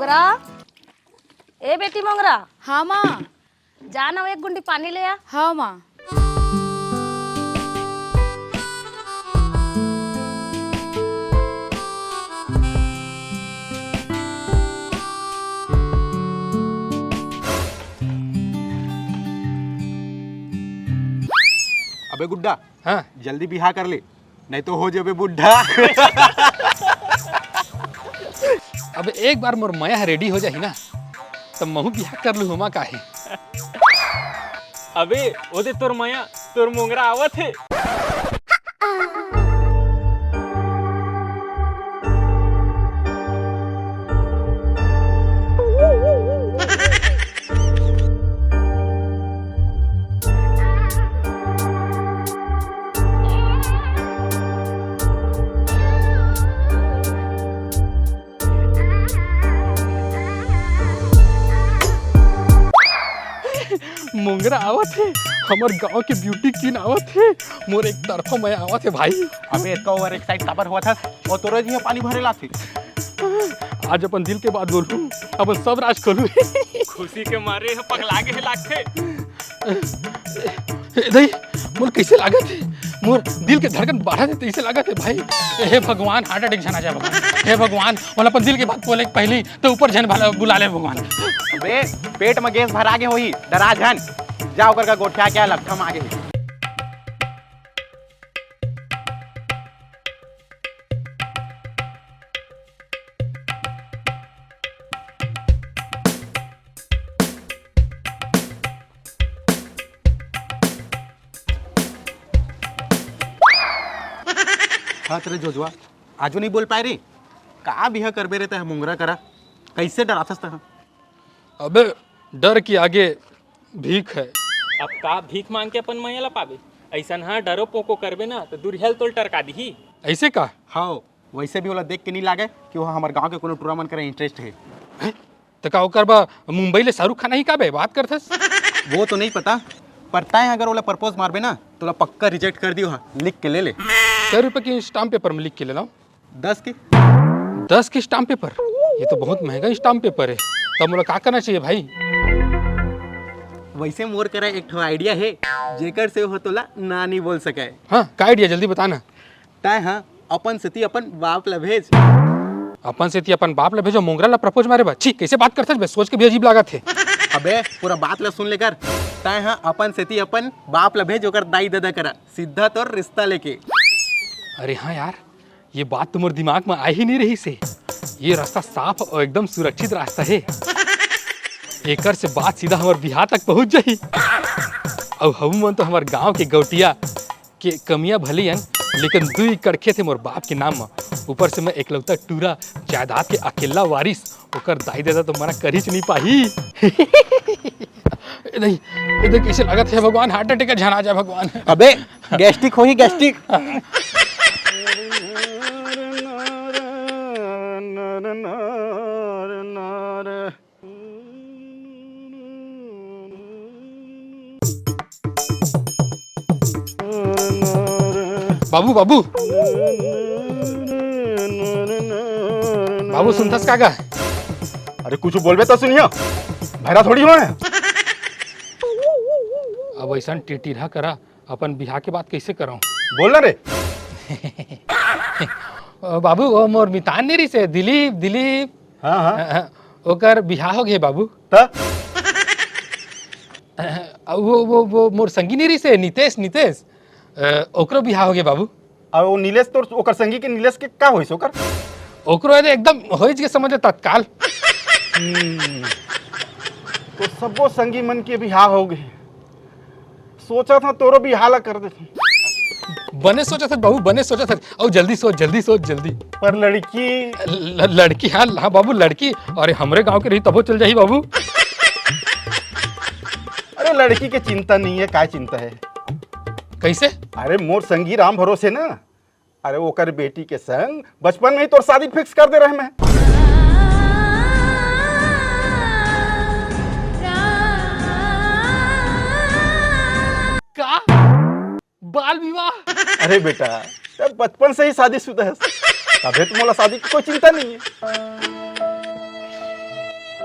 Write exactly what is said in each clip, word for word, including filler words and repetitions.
मोंगरा, ए बेटी मोंगरा। हाँ माँ। जा ना, एक गुंडी पानी ले आ। हाँ माँ। अबे गुड्डा, हाँ। जल्दी बिहा कर ले, नहीं तो हो जाबे बुढ़ा। अब एक बार मोर मया ह रेडी हो जाही ना, तब महू बिहा कर लू, होमा काहे। अबे, ओदे तोर मया, तोर मोंगरा आवत हे। मोंगरा आवत हे, हमर गांव के ब्यूटी क्वीन आवत हे, मोर एक तरफा मया आवत हे भाई। अबे इतका ओवर एक्साइट काबर होवत हस? ओ तोरे जिहा पानी भरे लाथे। आज अपन दिल के बात बोलहूं, अपन सब राज खोलहूं। खुशी के मारे ह पगला गे हे लागथे। ए दई, मोर कइसे लागत हे? मोर दिल के धड़कन बढ़त हे तइसे लागत हे भाई। हे भगवान, हार्ट अटैक झन आ जाए भगवान। हे भगवान, मोला अपन दिल के बात बोले के पहिली तो ऊपर झन भला बुला ले भगवान। अबे, पेट में गैस भरा गे होही, डरा झन। जा ओकर का गोठिया के लट्ठा मागे हे। हाँ तेरे जोजवा, आजो नहीं बोल पाए रे। का बिहा करबे रे तैं मोंगरा करा? कैसे डराथस तैं? अबे, डर के आगे भीख है। अब का भीख मांग के अपन मया ला पाबे? अइसन हा डरो पोको करबे ना तो दुरिहा ल तोल टरका दिही। ऐसे का? हाँ, वैसे भी ओला देख के नहीं लागे कि वो हमर गांव के कोनो टूरा मन करे इंटरेस्ट है। हैं? त का ओकर बा मुंबई ले शाहरुख खान ही का बे बात करथस? वो तो नहीं पता, पर तैं अगर ओला प्रपोज मारबे ना तो ओला पक्का रिजेक्ट कर दियो, हाँ, लिख के ले ले। कै रुपये के स्टाम्प पेपर में लिख के ले लाऊं? दस के। दस के स्टाम्प पेपर? ये तो बहुत महंगा स्टाम्प पेपर है। तब मोला का करना चाहिए भाई? वैसे मोर करा एक ठो आइडिया है, जेकर से वो तोला ना नहीं बोल सके। हाँ, का आइडिया, जल्दी बता ना। तैं हाँ अपन सेती अपन बाप ला भेज। अपन सेती अपन बाप ला भेजो, मोंगरा ला प्रपोज मारे बर? छी, कैसे बात करथस बे? सोच के भी अजीब लागत हे। अबे, पूरा बात ला सुन लेकर। तैं हाँ अपन सेती अपन बाप ला भेज, ओकर दाई ददा करा, सीधा तोर रिश्ता लेके। अरे हाँ यार, ये बात तो मोर दिमाग में आ ही नहीं रहिसे। ये रास्ता साफ और एकदम सुरक्षित रास्ता है। एकर से बात सीधा हमर बिहार तक पहुंच जाही। अउ हमू मन तो हमर गांव के गौटिया के कमिया भली हन, लेकिन दुई कड़खे थे मोर बाप के नाम म। ऊपर से मैं एकलौता टूरा, जायदाद के अकेला वारिस, ओकर दाई ददा तो मना करिच नहीं पाही। ए नहीं, ए देख कैसे लागत है भगवान, हार्ट अटैक का झन आ जाए भगवान। अबे गैस्ट्रिक होही गैस्ट्रिक। बाबू, बाबू, बाबू, सुनथस का गा? अरे कुछ बोलबे तो सुनियो, भैरा थोड़ी हो। अब ऐसा टिटिरहा करा, अपन बिहाव के बात कैसे करव? बोल ना रे। बाबू, वो मोर मितान नहीं रहिसे, दिलीप, दिलीप। हाँ, हाँ। अ, ओकर बिहाव हो गे बाबू। त? अ, वो, वो, वो मोर संगी नहीं रहिसे, नितेश, नितेश। अ, ओकरो बिहाव हो गे बाबू। अउ वो नीलेश तोर, ओकर संगी के नीलेश के का होइस ओकर? ओकरो एदे एकदम होइच के समझ ले तत्काल। हम्म। तो सबो संगी मन के बिहाव हो गे। सोचत हंव तोरो बिहाव ला कर देथंव। बने सोचत हस बाबू, बने सोचत हस। अउ जल्दी सोच, जल्दी सोच, जल्दी। पर लड़की? ल-, लड़की, हाँ, हाँ बाबू, लड़की। अरे हमरे गांव के रही तभो चल जाही बाबू। अरे लड़की के चिंता नहीं है, काय चिंता है? कैसे? अरे मोर संगी राम भरोसे ना, अरे ओकर बेटी के संग बचपन में ही तोर शादी फिक्स कर दे रहे मैं। का? बाल विवाह? अरे बेटा, तब बचपन से ही शादीशुदा है, तबे तो मोला शादी की कोई चिंता नहीं है।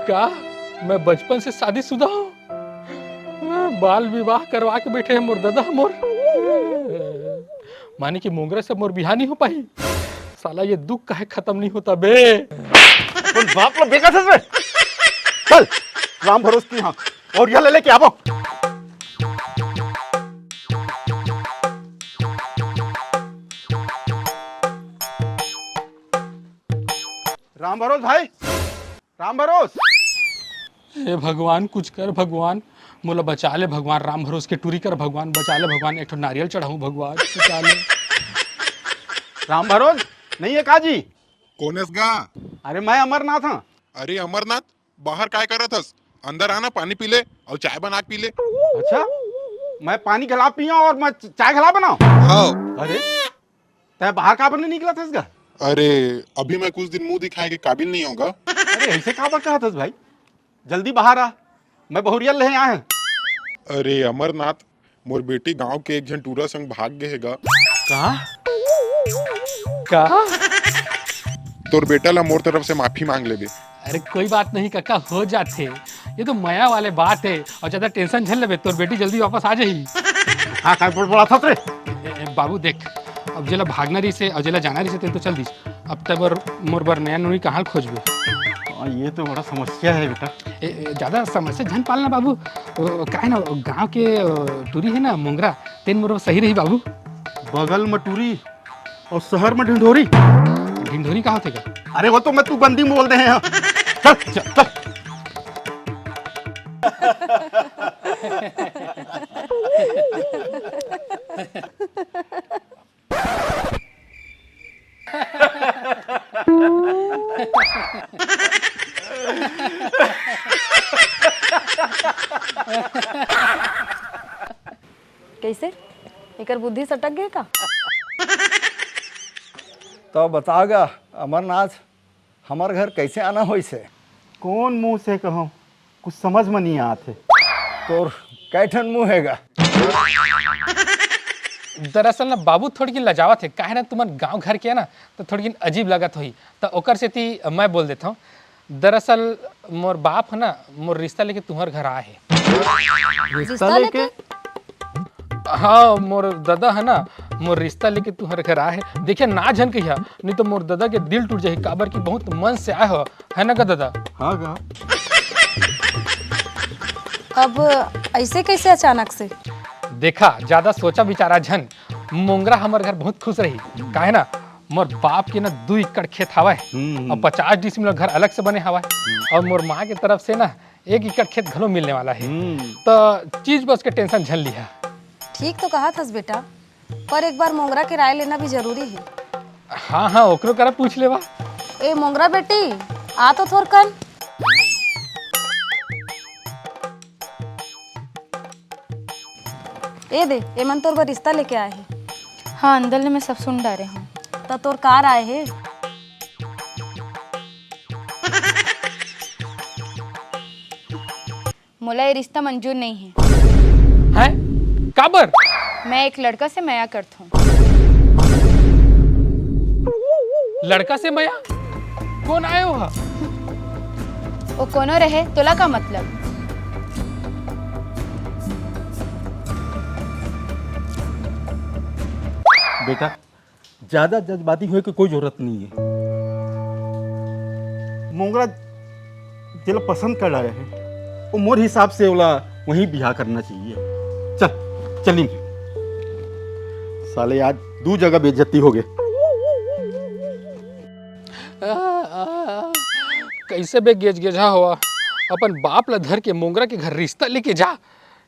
का मैं बचपन से शादीशुदा हूँ? बाल विवाह करवा के बैठे हैं मोर दादा मोर। माने कि मोंगरा से मोर बिहाव नहीं हो पाही। साला ये दुख काहे खत्म नहीं होता बे? अपन बाप ला बेइज्जत करत हस बे। चल, राम भरोस के यहाँ अउरिया ला लेके आबो। राम भरोस भाई, राम भरोस। हे भगवान, कुछ कर भगवान, मोला बचा ले भगवान, राम भरोस के टूरी कर भगवान, बचा ले भगवान, एक ठो नारियल चढ़ाऊं भगवान, बचा ले। राम भरोस, नहीं है का जी? कोन हस गा? अरे मैं अमरनाथ हाँ। अरे अमरनाथ, बाहर काय करत हस? अंदर आना, पानी पी ले अउ चाय बना के पी ले। अच्छा, मैं पानी घला पिया अउ मैं च-, चाय घला बनाऊं? हाँ। अरे, तैं बाहर काबर नहीं निकलत हस गा? अरे, अभी मैं कुछ दिन मुंह दिखाए के काबिल नहीं हूँ गा। अरे, ऐसे काबर कहत हस भाई? जल्दी बाहर आ, मैं बहुरिया ले आए हूँ। अरे अमरनाथ, मोर बेटी गांव के एक झन टूरा संग भाग गे हे गा। कहाँ? का? तोर बेटा ला मोर तरफ से माफी मांग लेबे। अरे कोई बात नहीं कका, हो जाथे। ये तो मया वाले बात हे अउ ज्यादा tension झन लेबे, तोर बेटी जल्दी वापस आ जाही। हाँ, काय बड़बड़ाथस रे? ए, ए, बाबू देख, अब जेला भागना रहिसे अउ जेला जाना रहिसे, तेन तो चल दिस। अब तैं बर मोर बर नया नोनी कहाँ खोजबे? हाँ, ये तो बड़ा समस्या हे बेटा। ए, ए, ज्यादा समस्या झन पालना बाबू। ओ, का हे ना, ओ, गांव के, ओ, टूरी हे ना मोंगरा, तेन मोर सही रही बाबू। बगल में टूरी अउ शहर में ढिंढोरी। ढिंढोरी का होथे का? अरे वो तो मैं तू बंदी में बोल दे हे। चल, चल, चल। कइसे? एकर बुद्धि सटक गे का? तो बता गा, अमरनाथ, हमर घर कइसे आना होइस हे? कोन मुंह से कहूं, कुछ समझ में नहीं आत हे। तोर कै ठन मुंह हे गा? दरअसल ना बाबू थोड़किन लजावत हे, काहे ना तुमन गांव घर के हे ना, तो थोड़किन अजीब लगत होही, तो ओकर सेती मैं बोल देथंव। दरअसल मोर बाप ह ना, मोर रिश्ता लेके तुंहर घर आए हे। रिश्ता लेके? हाँ, मोर ददा ह ना, मोर रिश्ता लेके तुंहर घर आए हे। देखिया, ना झन कहिया, नहीं तो मोर ददा के दिल टूट जाही, काबर कि बहुत मन से आए हो, है ना गा ददा? हाँ गा। अब ऐसे कैसे अचानक से? देखा, ज्यादा सोचा विचारा झन, मोंगरा हमर घर बहुत खुश रही। काहे ना, मोर बाप के ना दू एकड़ खेत हवय हम्म, हम्म। अउ पचास डिसमिल घर अलग से बने हवय। हम्म। अउ मोर माँ के तरफ से ना एक एकड़ खेत घलो मिलने वाला हे। हम्म। त चीज बस के tension झन लिहा। ठीक तो कहत हस बेटा, पर एक बार मोंगरा के राय लेना भी जरूरी हे। हाँ, हाँ, ओकरो करा पूछ लेवा। ए मोंगरा बेटी, आ तो थोरकन। ए दे, एमन तोर बर रिश्ता लेके आए हे। हाँ, अंदर ले मैं सब सुन डारे हूँ। त तोर का राय हे? मोला ये रिश्ता मंजूर नहीं है। हैं? काबर? मैं एक लड़का से मया करथूं। लड़का से मया? कोन आय ओ हा? वो कोनो रहे, तोला का मतलब? बेटा, ज्यादा जज्बाती होए के कोई जरूरत नहीं है। मोंगरा जेला पसंद कर डारे हे, वो मोर हिसाब से ओला वहीं बिहाव करना चाहिए। चल, चलिन। साले, आज दू जगह बेइज्जती हो गे। आ, आ, कइसे बे गेजगेजा होवा, अपन बाप ला धर के मोंगरा के घर रिश्ता लेके जा।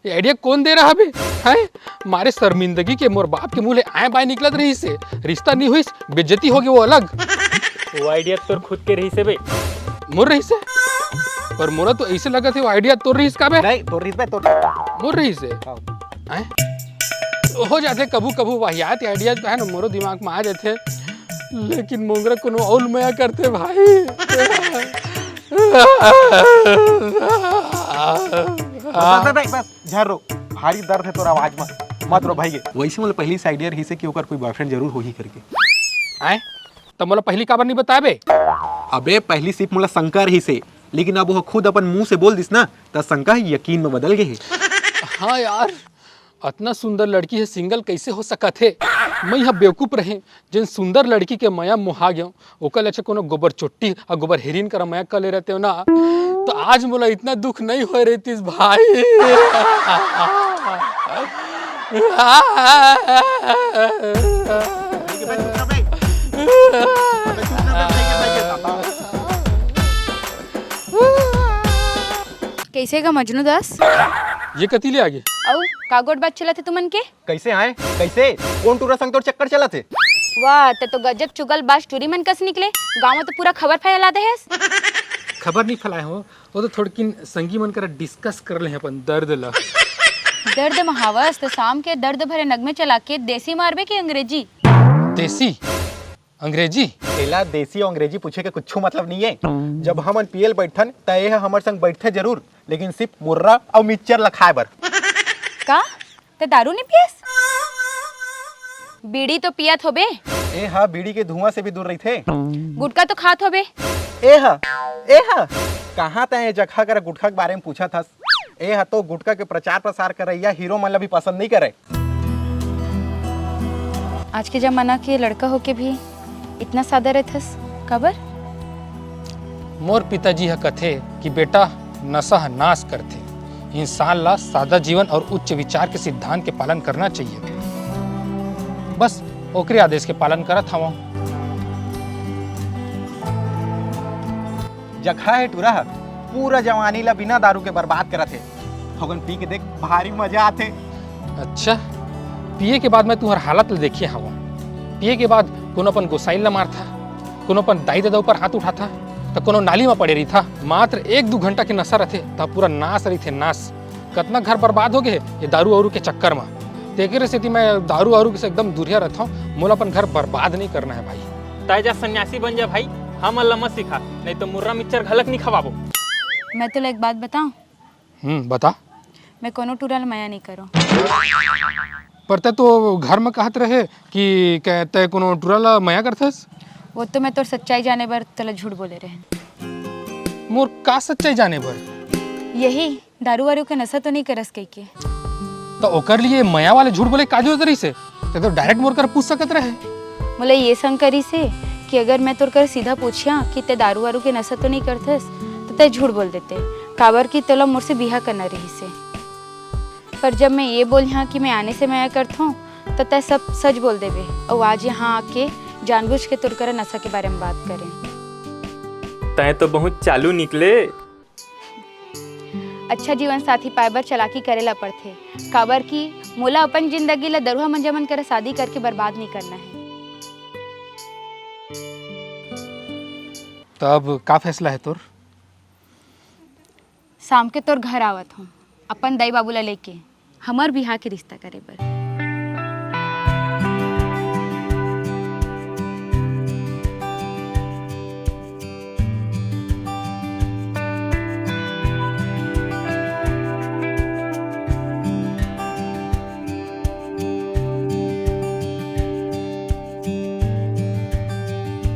ये idea कोन दे रहा बे? हैं? मारे शर्मिंदगी के मोर बाप के मुंह ले आए बाय निकलत रहिसे, रिश्ता नहीं होइस, बेइज्जती हो गे वो अलग। वो idea तोर खुद के रहिसे बे। मोर रहिसे? पर मोला तो ऐसे लगत हे वो idea तोर रहिस का बे? नहीं, तोर रहिस बे, तोर। मोर रहिसे? हाँ। हैं? हो जाथे कभू कभू वाहियात idea तो है ना, मोरो दिमाग में आ जाथे, लेकिन मोंगरा कोनो अउल मया करथे भाई। बस, बस, बस, बस, झन रो, भारी दर्द हे तोर आवाज में, मत रो भाई। वैसे मोला पहली से idea रहिसे कि ओकर कोई boyfriend जरूर होही करके। आय? त मोला पहली काबर नहीं बताबे? अबे, पहली सिर्फ मोला शंका रहिसे, लेकिन अब वो खुद अपन मुंह से बोल दिस ना, त शंका ह यकीन में बदल गे हे। हाँ यार, अतना सुंदर लड़की ह सिंगल कैसे हो सकत हे? मैं ह बेवकूफ रहे, जेन सुंदर लड़की के मया मोहा गेव, ओकर ले अच्छा कोनो गोबर चोट्टी अउ गोबर हेरिन करा मया कर ले रहते हो ना, तो आज मोला इतना दुख नहीं होय रहतिस भाई। कैसे गा मजनू दास? ये कति ले आगे? अउ का गोठ बात चलत हे तुमन के? कैसे आए? कैसे? कोन टूरा संग तोर चक्कर चलत हे? वाह, ते तो गजब चुगलबाज टूरी मन कस निकले। गांव में तो पूरा खबर फैला दे हेस। खबर नहीं फैलाए हो, वो तो थोड़किन संगी मन करा discuss कर ले अपन दर्द ला। दर्द महावस तो शाम के दर्द भरे नगमे चला के देसी मारबे कि अंग्रेजी? देसी? अंग्रेजी? एला देसी अउ अंग्रेजी पूछे के कुछू मतलब नहीं है। जब हमन पियल बैठन, त ए ह हमर संग बैठथे जरूर, लेकिन सिर्फ मुर्रा अउ मिक्सचर ल खाए बर। का? ते दारू नहीं पियस? बीड़ी तो पियत होबे। ए ह बीड़ी के धुआं से भी दूर रहिथे। गुटखा तो खात होबे। ए ह, ए ह, कहाँ तैं ए जगह करा गुटखा के बारे में पूछत हस? ए ह तो गुटखा के प्रचार प्रसार करइया हीरो मन ला भी पसंद नहीं करे। आज के जमाना के लड़का होके भी इतना सादा रहथस, काबर? मोर पिताजी ह कथे कि बेटा, नशा ह नाश करथे। इंसान ला सादा जीवन और उच्च विचार के सिद्धांत के पालन करना चाहिए। बस ओकरे आदेश के पालन करत हवं। जखा हे टूरा ह, पूरा जवानी ला बिना दारू के बर्बाद करत हे। थोकन पी के देख, भारी मजा आथे। अच्छा, पिए के बाद मैं तुहर हालत ल देखे हवं। पिए के बाद कोनो अपन गोसाइन ल मारथा, कोनो अपन दाई ददा ऊपर हाथ उठाथा, त कोनो नाली म पड़े रहिथा। मात्र एक दू घंटा के नशा रथे, त पूरा नाश रहिथे, नाश। कतना घर बर्बाद हो गे हे ये दारू वारू के चक्कर म। तेकरे सेती मैं दारू वारू से एकदम दूरिया रहथंव। मोला अपन घर बर्बाद नहीं करना है भाई। तै जा सन्यासी बन जा भाई, हमन ल मत सिखा, नहीं तो मुर्रा मिक्सचर घलक नहीं खवाबो। मैं तोला एक बात बताऊं? हम्म, बता। मैं कोनो टूरा ल मया नहीं करों। पर तै तो घर में कहत रहे कि कै-, तै कोनो टूरा ल मया करथस? वो तो मैं तोर सच्चाई जाने बर तोला झूठ बोले रहे। मोर का सच्चाई जाने बर? यही, दारू वारू के नशा तो नहीं करस कहिके। तो ओकर लिए मया वाले झूठ बोले का जरूरत रहिसे? तै तो direct मोर कर पूछ सकत रहे। मोला ये शंका रहिसे कि अगर मैं तोर कर सीधा पूछिया कि तै दारू वारू के नशा तो नहीं करथस, तो तै झूठ बोल देते, काबर कि तोला मोर से बिहा करना रहिसे। पर जब मैं ये बोलिया कि मैं आने से मया करथों, तो तै सब सच बोल देबे। अउ आज यहाँ आके जानबूझ के तोर करा नशा के बारे में बात करें। तै तो बहुत चालू निकले। अच्छा जीवन साथी पाए बर चालाकी करे ला पड़थे, काबर कि मोला अपन जिंदगी ला दरुहा मंजा मन करा शादी करके बर्बाद नहीं करना है। तब का फैसला है तोर? शाम के तोर घर आवत हूँ, अपन दाई बाबू ला लेके हमर बिहाव के रिश्ता करे बर।